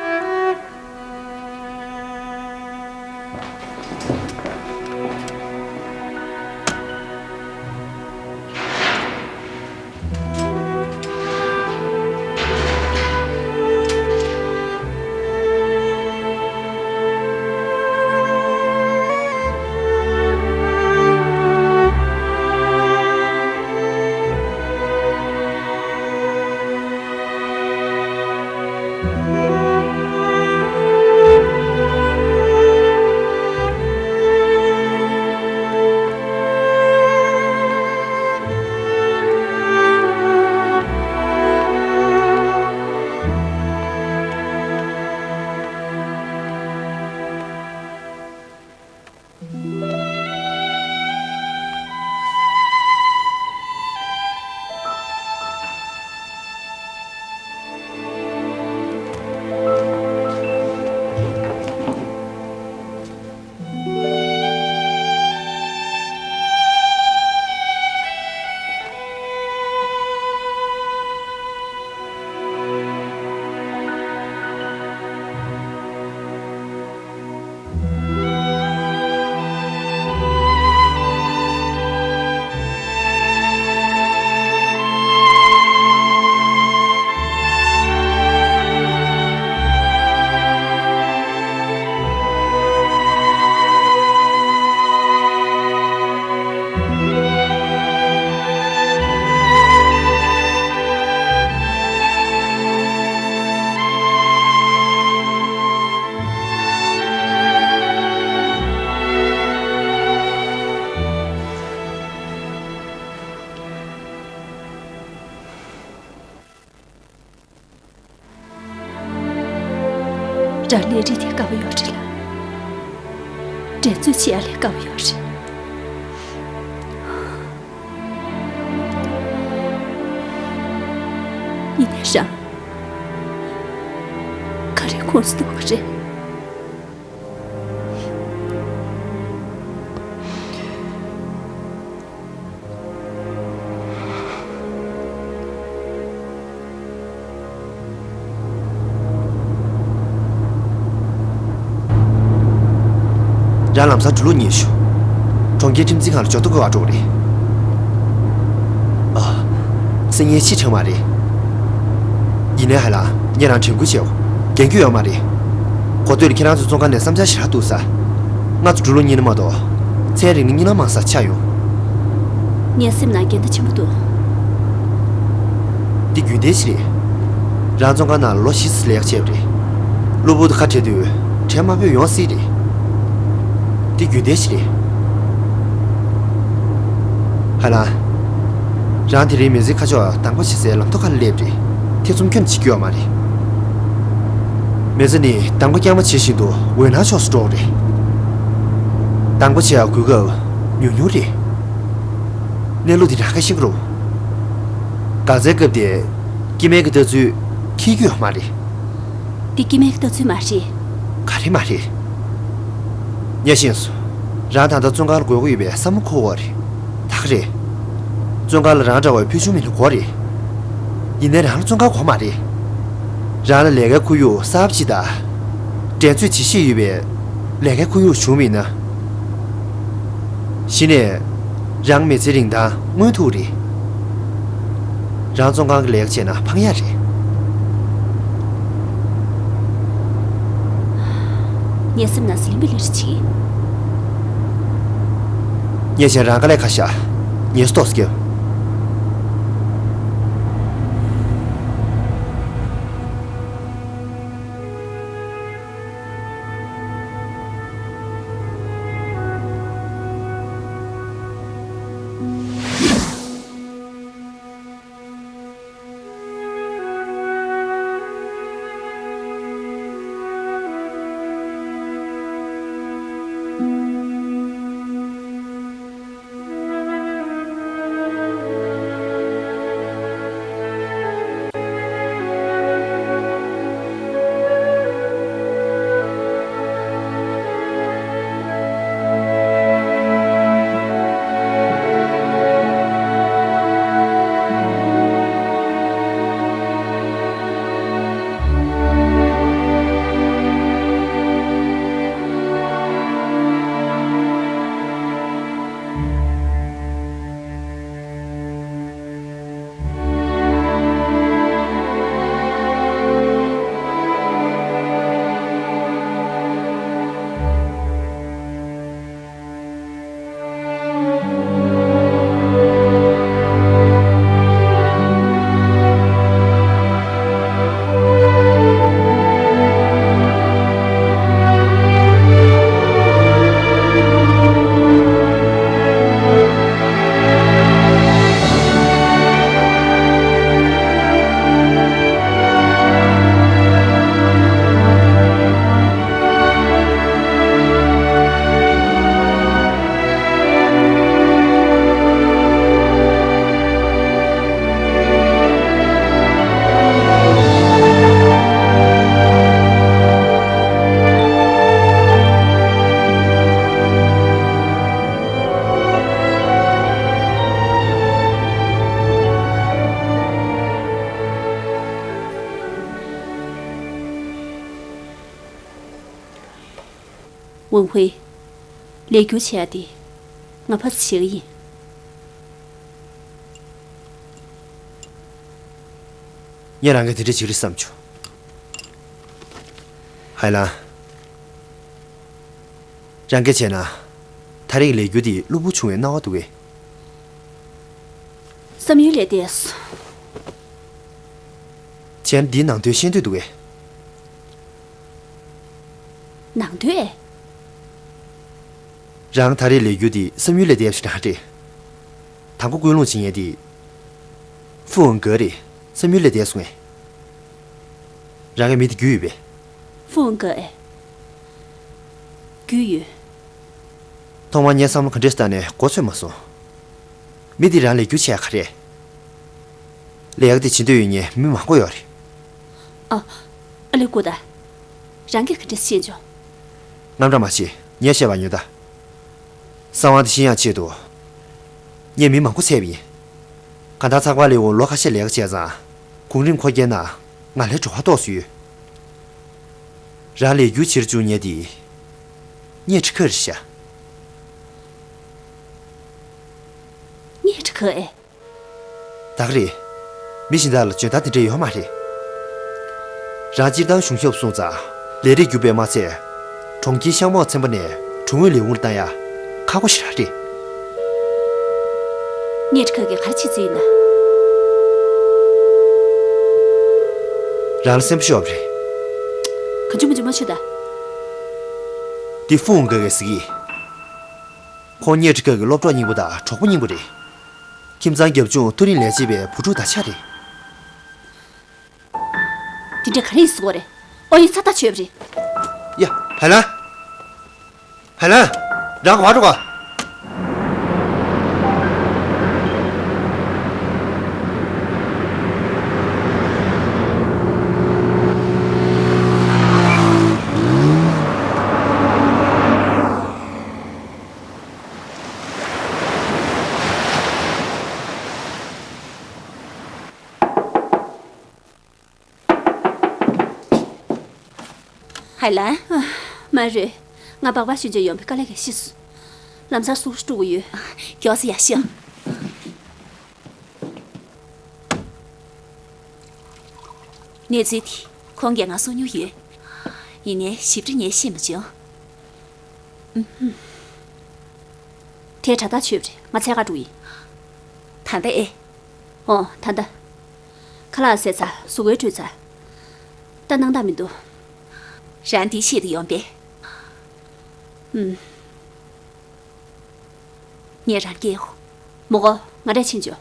རང་ལས་རིགས་དེ་དཀའ་བ་ཡོད་རེད་ལ། འགྲན་རྩོད་བྱེད་ཡ་ལས་དཀའ་བ་ཡོད་རེད། ཡིན་ནའི་རང་ག་རེ་ཁོངས་སུ་གཏོགས་པ་རེད། རང་ལམ་སང་འགྲོ་ལུགས་ཉེས་ཤོག་གྲོང་ཁྱེར་ཁྲིམས་འཛིན་ཁང་ལ་འབྱོར་ཐོ་འགོད་པར་འགྲོ་དགོས་རེད། ཨ། སང་ཉིན་ཕྱི་དྲན་མ་རེད། ཡིན་ནའི་ཧ་ལམ་ངས་རང་དྲན་སྐུལ་བྱེད་འོ། འགན་ཁུར་ཡོད་མ་རེད། གོ་ཐོས་ལ་ཁྱེད་རང་ཚོའི་བཙོན་ཁང་ནས་བསམ་འཆར་ཞེ་དྲག་འདུག་ས། ང་ཚོ་འགྲོ་ལུགས་རྙེད་ན་མ་གཏོགས། ཚན་རིག་ནི་གཉིད་ལམ་མང་ས་ཆགས་ཡོང་། ངའི་སེམས་ནང་འགལ་ཟླ་ཆེན་པོ་འདུག་འདི་རྒྱུན་ལྡན་ཞིག་རེད། རང་བཙོན་ཁང་ནང་ལོ་བཞི་ཙམ་ལས་ཀ་བྱས་པ་རེད། གློ་བུར་དུ་ཁ་བྲལ་དུས་དྲན་མ་ཕོད་ཡོང་སྲིད་རེད། འདི་རྒྱུན་ལྡན་ཞིག་རེད། ཧ་ལམ། རང་དེ་རིང་མི་ཚེའི་ཁ་ཕྱོགས་གདམ་ག་བྱེད་སའི་ལམ་ཐོག་ཁ་ལ་སླེབས་རེད། ཐེ་ཚོམ་ཁྱོན་ནས་བྱེད་རྒྱུ་ཡོད་མ་རེད། མི་ཚེ་ནི་གདམ་ག་རྐྱང་མ་བྱེད་བཞིན་དུ་འོད་སྣང་ཕྱོགས་སུ་འགྲོ་གི་རེད། གདམ་ག་བྱེད་ཡག་གོ་སྐབས་ཉུང་ཉུང་རེད། གནས་ལུགས་འདི་རང་གིས་ཤེས་ཀྱི་རེད། འགག་རྩའི་སྐབས་དེར་སྐྱེ་དམན་གྱི་ལྟ་ཚུལ་འཁྱེར་རྒྱུ་ཡོད་མ་རེད། འདི་སྐྱེ་དམན་གྱི་ལྟ་ཚུལ་མ་རེད། ག་རེ་མ་རེད། ངས་ཤེས་སོང་། རང་ད་ལྟ་བཙོན་ཁང་ལ་འགོར་གྱི་ཡོད་པའི་བསམ་བློ་འཁོར་བ་རེད། ད་ག་རེད། བཙོན་ཁང་ལ་རང་འདྲ་བའི་ཕུལ་བྱུང་མི་སྣ་དགོས་རེད། ཡིན་ནའི་རང་ལ་བཙོན་ཁང་དགོས་མ་རེད། རང་ལ་ལས་ཀའི་ཁོར་ཡུག་གསར་པ་ཅིག་དང་། འགྲན་རྩོད་བྱེད་ཤེས་ཡོད་པའི་ལས་ཀའི་ཁོར་ཡུག་བྱུང་བ་ཡིན་ན། གཞི་ནས་རང་མི་ཚེའི་རིན་ཐང་མངོན་ཐུབ་རེད། རང་བཙོན་ཁང་གི་ལས་ཀ་བྱས་ན་ཕངས་ཡག་རེད། ངའི་སེམས་ནང་ཟི་ལིང་པའི་ལས་རིགས་ཅིག་ངས་བྱས་རང་དཀའ་ལས་ཁག་ཤག་ངལ་གསོ་ཏོག་ཙམ་རྒྱབ། ཝང་ཧུའེ། ལས་འགུལ་བྱེད་ཡ་དེ་ང་ཕར་ཚུར་བྱེད་ཀྱི་ཡིན། ངས་རང་གིས་དེ་འདྲ་བྱེད་རེད་བསམ་བྱུང་། ཧའེ་ལང་། རང་གིས་བྱས་ན། ད་རེས་ཀྱི་ལས་འགུལ་འདི་གློ་བུར་བྱུང་བའི་སྣང་བ་འདུག་གས། བསམ་ཡུལ་ལས་འདས་སོང་། བྱས་ན་འདིའི་ནང་དོན་ཤེས་འདོད་འདུག་གས། ནང་དོན་ཨེ། རང་ད་རེས་ལས་འགུལ་འདི་བསམ་ཡུལ་ལས་འདས་པ་ཞིག་རང་རེད། དང་པོ་ཀུན་སློང་བྱེད་མཁན་དེ། ཧྥུ་ཝང་གོ་རེད། བསམ་ཡུལ་ལས་འདས་སོང་ངས། རང་གིས་མི་དེ་རྒྱུས་ཡོད་པས། ཧྥུ་ཝང་གོ་ཨེ། རྒྱུས་ཡོད། ཐོག་མར་ངས་བསམ་བློ་ག་འདྲས་བཏང་ནས་མགོ་ཚོས་མ་སོང་། མི་དེ་རང་ལས་འགུལ་བྱས་ག་རེད། ལས་ཀ་དེ་བྱེད་འདོད་ཡོད་མཁན་མི་མང་པོ་ཡོད་རེད། ཨ། ཨ་ལེ་ཀུ་ད། རང་གིས་ག་འདྲས་ཤེས་བྱུང་། རྔམ་སྐྲག་མ་བྱེད། ངས་བཤད་པ་ཉོན་དང་། གསང་བ་འདི་ཤེས་ཡག་ཆེད་དུ། ངས་མི་མང་པོ་བསད་པ་ཡིན། གང་ལྟར་ཚགས་པར་ལས་འོག་ལོ་ཁ་ཤས་ལས་ཀ་བྱས་ཙང་། གོང་རིམ་འཁོར་རྒྱའི་ནང་ང་ལས་བྲོ་བ་ཏོག་ཙམ་ཡོད། རང་ལས་འགུལ་བྱེད་བཅུག་མཁན་དེ། ངས་ཁྲི་ཁ་རེད་ཤག་ངས་ཁྲི་ཁ་ཨེ། ད་ག་རེད། མི་གཞན་དག་ལ་འཇོན་ཐང་དེ་འདྲ་ཡོད་མ་རེད། རང་སྤྱིར་བཏང་གཞུང་ཞབས་སོང་ཙང་ལས་རིགས་རྒྱུག་པས་མ་ཚད། གྲོང་ཁྱེར་ཤང་མོག་ཚན་པ་ནས་གྲོང་ཨུད་ལས་ཁུངས་ལ་བཏང་ཡ་ཁག་པོ་ཞེ་དྲག་རེད། ངས་ཁྲི་ཁ་གིས་ག་རེ་བྱེད་རྩིས་ཡིན་ན། རང་ལ་སེམས་ཤོར་བ་རེད། ག་ཅུང་ག་ཅུང་མ་ཤོད་ད། འདི་ཧྥུ་ཝང་ག་གིས་ཟེར་གི། ཁོང་ངས་ཁྲི་ཁ་གི་སློབ་གྲོགས་སྙིང་པོ་དང་གྲོགས་པོ་སྙིང་པོ་རེད། ཁྱིམ་ཚང་རྒྱབ་ལྗོངས་མཐོ་རིམ་ལས་བྱེད་པའི་བུ་ཕྲུག་དང་ཆ་རེད། དེ་འདྲ་ག་རེ་ཡིན་ཟེར་གོ་རེད། ཨོ་ཡིན་ཚ་ཐག་ཆོད་པ་རེད། ཡ། ཧའེ་ལན། ཧའེ་ལན། རང་ག་པར་འགྲོ་ག་ཧའེ་ལན། མ་རེད། ང་སྦག་སྦག་ཞོན་བྱས་ཡོང་པའི་དཀའ་ལས་ཀྱིས་ཤི་སོང་། ལམ་སང་གཟུགས་སྤྲོ་པོ་ཡོད། མགྱོགས་སེ་ཡར་ཤོག་གནས་ཚུལ་དེ་ཁོང་གིས་ང་གསུང་མྱོང་ཡོད། ཡིན་ནའི་ཞིབ་ཕྲ་ངས་ཤེས་མ་བྱུང་། ཨུམ། དེ་དྲ་ཐག་ཆོད་པ་རེད། ང་འཚོལ་ག་འགྲོ་ཡིན། ད་ལྟ་ཨེ། ཨོ། ད་ལྟ། ཁ་ལག་བཟས་ཚར། གཟུགས་པོ་བཀྲུས་ཚར། ད་སྣང་དག་མི་འདུག་རང་འདི་ཆེད་དུ་ཡོང་པས། ཨུམ། ངས་རང་སྐྱེལ་ཡོང་། མོ་གོ། ང་འདྲ་ཕྱིན་ཆོག་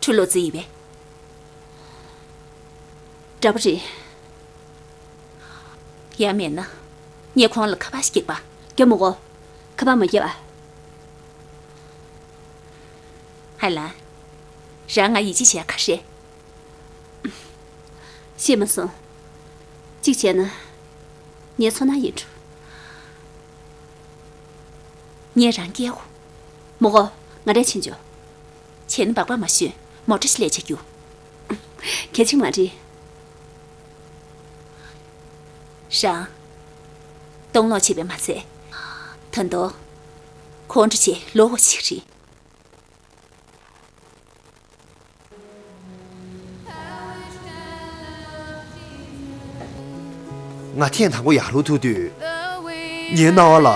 ཁྲུ་ལོ་ཙི་ཡིན་པས། འདྲ་པོ་རེད། ཡང་མེད་ན། ངས་ཁོང་ལ་ཁ་པར་ཞིག་རྒྱག་པ། རྒྱབ་མོ་གོ། ཁ་པར་མ་རྒྱབ་ཨ། ཧའེ་ལན། རང་ང་ཡིད་ཆེས་བྱས་ག་རེད། ཤེས་མ་སོང་། གཅིག་བྱས་ན། ངའི་ཚོར་སྣང་ཡིན་འགྲོ། ངས་རང་སྐྱེལ་འོ། མོ་གོ། ང་འདྲ་ཕྱིན་ཆོག་བྱས་ན་སྦག་སྦག་མ་ཞོན། མོ་ཊ་ཞིག་ལས་བྱ་རྒྱུ། གལ་ཆེན་མ་རེད། རང་། སྟོང་ལོག་བྱས་པས་མ་ཚད། ད་དུང་། ཁོང་ཁྲོ་བྱས་ལོག་པ་ཞིག་རེད། ང་ཐེངས་དང་པོ་ཡར་ལོག་ཐུག་དུས། ངའི་སྣང་བ་ལ།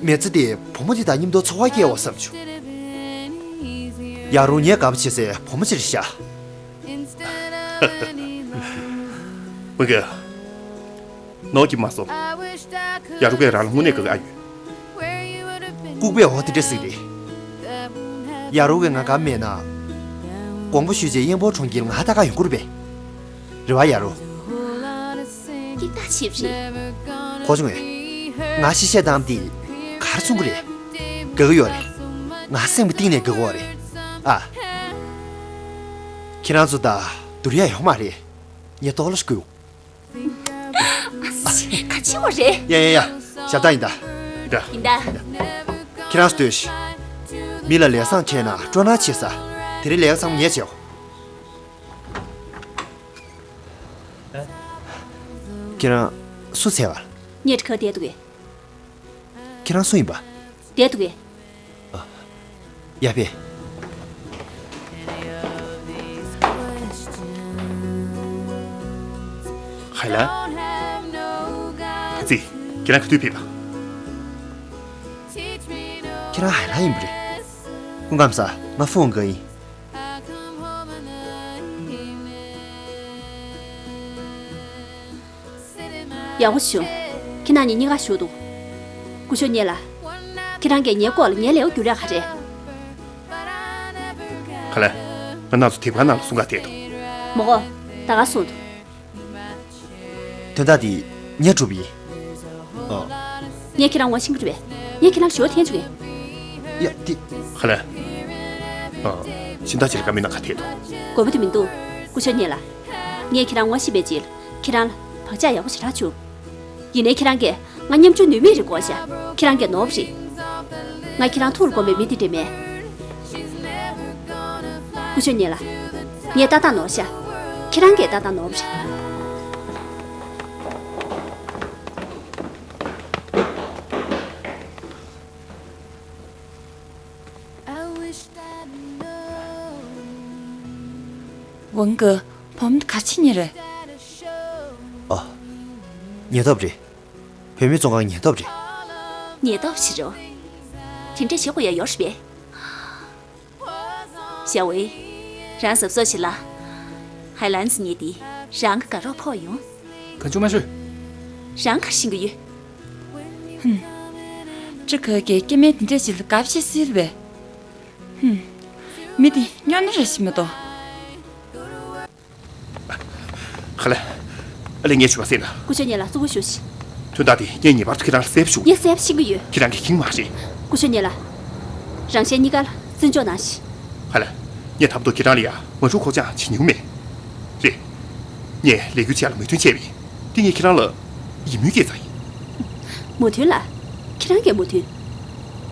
མི་ཚེ་འདིར་བུ་མོ་འདི་དང་མཉམ་དུ་འཚོ་བ་སྐྱེལ་བ་བསམ་བྱུང་། ཡ་རུ་ངའི་དགའ་པོ་བྱེད་སའི་བུ་མོ་ཅིག་རེད་ཤག་མི་དགེ། ནོར་གྱིས་མ་གསོ། ཡ་རུ་གིས་རང་ལ་དངོས་གནས་དགའ་གི་ཨ་ཡོད། ལྐུགས་པས་འོ་དེ་འདྲ་ཟིག་རེད། ཡ་རུ་གིས་ང་དགའ་མེད་ན། དགོངས་པ་ཞུས་རྗེས་གཡང་འབོར་གྲོང་ཁྱེར་ང་ལྟ་ག་ཡོང་གི་རེད་པས། རེད་བ་ཡ་རུ། སྐྱིད་ཐག་ཆོད་པ་རེད། གོ་བྱུང་ངས། ང་ཤི་བཤད་སྟངས་འདི་ག་རེ་མཚུངས་ཀྱི་རེད། དགའ་གི་ཡོད་རེད། ང་སེམས་ཀྱི་གཏིང་ནས་དགའ་གི་ཡོད་རེད། ཨ། ཁྱེད་རང་ཚོ་ད་བསྡུར་ཡ་ཡོད་མ་རེད། ངས་ལྟོགས་ལ་ཞིག་དགོས། ཨ་ཙི། ག་ཅི་བ་རེད། ཡ་ཡ་ཡ། ཞབས་ཏག་ཡིན་ད། ཡིན་ད། ཡིན་ད། ཁྱེད་རང་ཚོ་སྡོད་ཤིག་མི་ལ་ལས་བཟང་བྱས་ན་སྤྲོ་སྣང་ཆེ་ས། དེ་རིང་ལས་ཀ་ཚང་མ་ངས་བྱེད། ཁྱེད་རང་སུ་འཚོལ་བ། ངས་ཁ་བསྡད་འདུག་གས། ཁྱེད་རང་སུ་ཡིན་པ། བསྡད་འདུག་གས། ཡ་ཕེ། ཧའེ་ལན། ཙི། ཁྱེད་རང་ག་དུས་ཕེབས་པ། ཁྱེད་རང་ཧའེ་ལན་ཡིན་པ་རེད། སྐུ་ཁམས་བཟང་། ང་ཧྥུ་ཝང་ག་ཡིན། ཡག་པོ་བྱུང་། ཁྱེད་རང་གཉིས་གཉིས་ཀ་བཞུགས་འདུག་སྐུ་ཞབས་ཉེ་ལགས། ཁྱེད་རང་གིས་ངའི་སྐོར་ལ་ངའི་ལས་ཀ་བསྒྱུར་ཡག་ག་རེ། ཁ་ལས། ང་རང་ཚོ་དེབ་ཁང་ནང་ལ་སྲུང་གར་བསྡད་འདུག་མོ་གོ། ད་ག་སོང་འདུག་དོན་དག་འདི་ངས་སྒྲུབ་ཡིན། ཨོ། ངས་ཁྱེད་རང་ངོ་ཤེས་ཀྱི་རེད་པས། ངས་ཁྱེད་རང་ཞོར་འཐེན་བཅུག་གས། ཡ། འདི། ཁ་ལས། ཨོ། སྦྱིན་བདག་ཅིག་ལ་བཀའ་མོལ་གནང་གར་ཐད་དོ། དགོས་པ་དེ་མི་འདུག་སྐུ་ཞབས་ཉེ་ལགས། ངས་ཁྱེད་རང་ངོ་ཤེས་པའི་རྗེས་ལ་ཁྱེད་རང་ལ་བག་ཆགས་ཡག་པོ་ཞེ་དྲག་བྱུང་། ཡིན་ནའི་ཁྱེད་རང་གིས་ང་མཉམ་ཞུགས་ནུས་མེད་རེད་དགོངས་ཤག་ཁྱེད་རང་གིས་ནོར་བ་རེད། ང་ཁྱེད་རང་ཐུགས་ལ་དགོངས་པའི་མི་དེ་འདྲ་མེད། སྐུ་ཞབས་ཉེ་ལགས། ངས་ཏག་ཏག་ནོར་ཤག་ཁྱེད་རང་གིས་ཏག་ཏག་ནོར་བ་རེད། ཝང་གི་བུ་མོ་ག་ཕྱིན་ནི་རེད། ཨ། ཉེན་རྟོག་པ་རེད། བུད་མེད་བཙོན་ཁང་ཉེན་རྟོག་པ་རེད། ཉེན་རྟོག་པ་ཞིག་རེད། དེ་འདྲ་བྱེད་དགོས་ཡ་ཡོད་རེད་པས། ཞའོ་ཝེ། རང་གཟབ་གཟབ་བྱེད་ལ། ཧའེ་ལན་ཟེར་མཁན་དེ་རང་གི་དགའ་རོགས་ཕོག་ཡོང་། གང་བྱུང་མ་ཤོད། རང་ག་རེ་ཤེས་ཀྱི་ཡོད། ཧུམ། ཀྲི་ཁ་གིས་སྐྱེ་དམན་དེ་འདྲ་ཞིག་ལ་དགའ་བྱེད་སྲིད་པས། ཧུམ། མི་དེ་སྨྱོ་ནི་རེད་ཤི་མི་གཏོགས། ཧ་ལས། ཨ་ལས། ངས་ཞུ་བ་གསན་ན། སྐུ་ཞབས་ཉེ་ལགས་གཙོ་བོ་ཞུ་ཞིག་དོན་དག་དེ་ངས་ངེས་པར་དུ་ཁྱེད་རང་ལ་གསལ་པོ་ཞུ། ངས་གསལ་པོ་ཤེས་ཀྱི་ཡོད། ཁྱེད་རང་གིས་ཁེངས་མ་རེད། སྐུ་ཞབས་ཉེ་ལགས། རང་གཞན་གཉིས་ཀ་ལ་བརྩི་འཇོག་གནང་ཞིག་ཧ་ལས། ངས་ད་དུང་ཁྱེད་རང་ལ་ཡ་མ་འགྲོ་ཁོག་ཅང་བྱེད་མྱོང་མེད། རེད། ངས་ལས་འགུལ་བྱས་ལ་མོས་མཐུན་བྱས་པས། དེ་ངས་ཁྱེད་རང་ལ་ཡིད་སྨོན་སྐྱེས་ཚར་ཡིན། མོས་མཐུན་ལ། ཁྱེད་རང་གིས་མོས་མཐུན།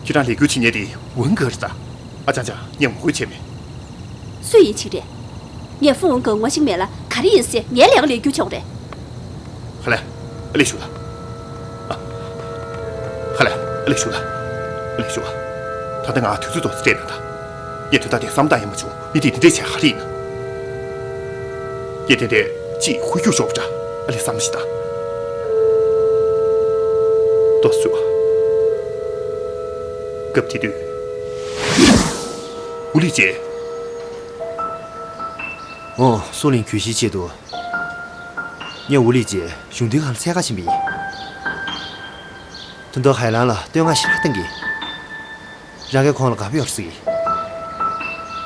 ཁྱེད་རང་ལས་འགུལ་བྱེད་མཁན་དེ་ཝུན་གྷི་རེད་ད། ཨ་ཅང་ཅང་། ངས་ངོ་རྒོལ་བྱས་མེད། སུ་ཡིན་ཅིག་རེད། ངས་ཧྥུ་ཝུན་གྷི་ངོ་ཤེས་མེད་ལ་ག་རེ་ཡིན་ཟེར་ངའི་ལས་ཀ་ལས་འགུལ་ཆོག་རེད། ཧ་ལས། ཨ་ལས་ཞུ་ལ། ཨ། ཧ་ལས། ཨ་ལས་ཞུ་ལ། ཨ་ལས་ཞུ་ལ། ད་ལྟ་ང་དུས་ཚོད་ཏོག་ཙམ་སྤྲད་ན་ད། ངས་དོན་དག་དེ་བསམ་བློ་བཏང་ཡང་མ་བྱུང་། མི་དེས་དེ་འདྲས་བྱས་ག་རེ་ཡིན་ན། ངས་དེ་འདྲས་ཅིག་ཧུར་རྒྱུག་ཤོར་བ་འདྲ། ཨ་ལས་བསམ་བློ་ཞིག་བཏང་། ཏོག་ཙམ། སྐབས་དེ་དུས། ཝུ་ལི་ཅེ། ཨོ། སུའུ་ལིང་གྱོད་གཞིའི་ཆེད་དུ། ངས་ཝུ་ལི་ཅེ་གཞུང་འབྲེལ་ཁང་ལ་འཚོལ་ག་ཕྱིན་པ་ཡིན། དོན་དག་ཧའེ་ལན་ལ་བསྟོད་བསྔགས་ཞེ་དྲག་བཏང་གི། རང་གིས་ཁོང་ལ་དགའ་པོ་ཡོད་རེད་ཟེར་གི།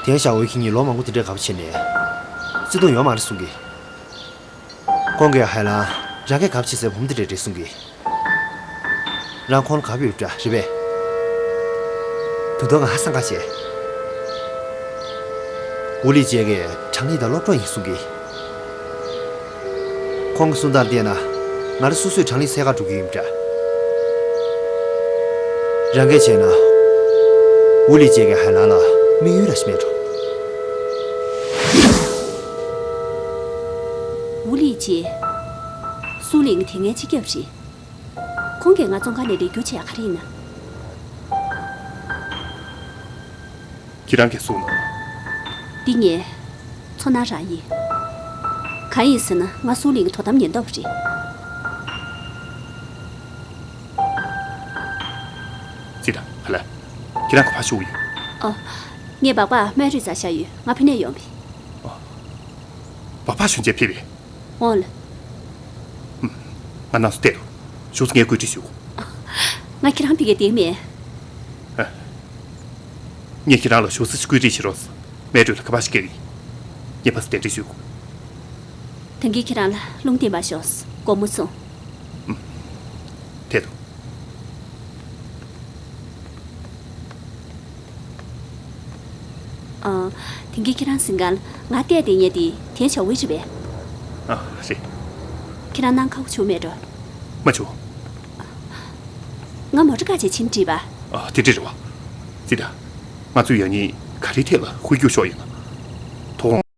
ཐེན་ཞའོ་ཝེ་ཁྱེད་གཉིས་ལོ་མང་པོ་དེ་འདྲའི་དགའ་པོ་བྱས་ནས། བརྩེ་དུང་ཡོད་མ་རེད་གསུང་གི། ཁོང་གིས་ཧའེ་ལན་རང་གིས་དགའ་པོ་བྱེད་སའི་བུ་མོ་དེ་འདྲ་རེད་གསུང་གི། རང་ཁོང་ལ་དགའ་པོ་ཡོད་འདྲ་རེད་པས། དོན་དག་ང་ཧ་སང་ཁ་བྱས། ཝུ་ལི་ཅེ་གིས་ཁྲང་ལི་དང་སློབ་གྲོགས་ཡིན་གསུང་གི། ཁོང་གི་གསུང་སྟངས་བལྟས་ན། ང་རང་སོ་སོས་ཁྲང་ལི་འཚོལ་ག་འགྲོ་གི་ཡིན་འདྲ། རང་གིས་བྱས་ན། ཝུ་ལི་ཅེ་གིས་ཧའེ་ལན་ལ་དམིགས་ཡུལ་ར་ཞིག་མེད་འགྲོ། ཝུ་ལི་ཅེ། སུའུ་ལིང་གི་དེ་སྔའི་སྤྱི་ཁྱབ་རེད། ཁོང་གིས་ང་བཙོན་ཁང་ནས་ལས་འགུལ་བྱས་ཡ་ག་རེ་ཡིན་ན། ཁྱེད་རང་གིས་གསུངས་ནོ། འདི་ངའི་ཚོར་སྣང་རང་ཡིན། གང་ཡིན་ཟེར་ན་ང་སུའུ་ལིང་གི་དོ་དམ་ཉེན་རྟོག་པ་རེད། ཙི་ཏ། ཧ་ལས། ཁྱེད་རང་ག་པར་བཞུགས་ཡོད། ཨོ། ངས་སྦག་སྦག་སྨན་རིན་འཛར་བཞག་ཡོད། ང་ཕ་ནས་ཡོང་བས། སྦག་སྦག་ཞོན་ཆས་ཕེབས་པས། འོང་ལ། ང་ནང་སུ་བལྟས་འདུག་ཞོགས་ཟེར་ངས་བཀོད་སྒྲིག་ཞུ། ང་ཁྱེད་རང་ཕ་གིར་བསྡད་མེད། ངས་ཁྱེད་རང་ལ་ཞོགས་ཟེར་བཀོད་སྒྲིག་བྱེད་རོགས། མལ་གྲོ་ལ་ཁ་པར་ཞིག་བརྒྱབ་ཡིན། ངས་ཕར་གདན་འདྲེན་ཞུ། ད་གིན་ཁྱེད་རང་ལ་རླུང་བསྟན་པ་ཞོགས། དགོང་མོ་སོང་། ཐད་དུ། ཨ། དེང་གི་ཁྱེད་རང་གཟིམ་ཁང་ལ་ང་བལྟས་བསྡད་མཁན་དེ་ཐེན་ཞའོ་ཝེ་རེད་པས། ཨ། རེད། ཁྱེད་རང་གནང་ཁག་པོ་བྱུང་མེད་འགྲོ། མ་བྱུང་། ང་མོ་ཊ་བཀག་བྱས་ཕྱིན་དྲིས་པ། ཨ། དེ་འདྲ་རེད་པ། ཙི་ཏ། ང་ཚོས་ཡང་སྙིང་ག་རེའི་ཐད་ལ་ཧུར་རྒྱུག་ཤོར་ཡོད་ན།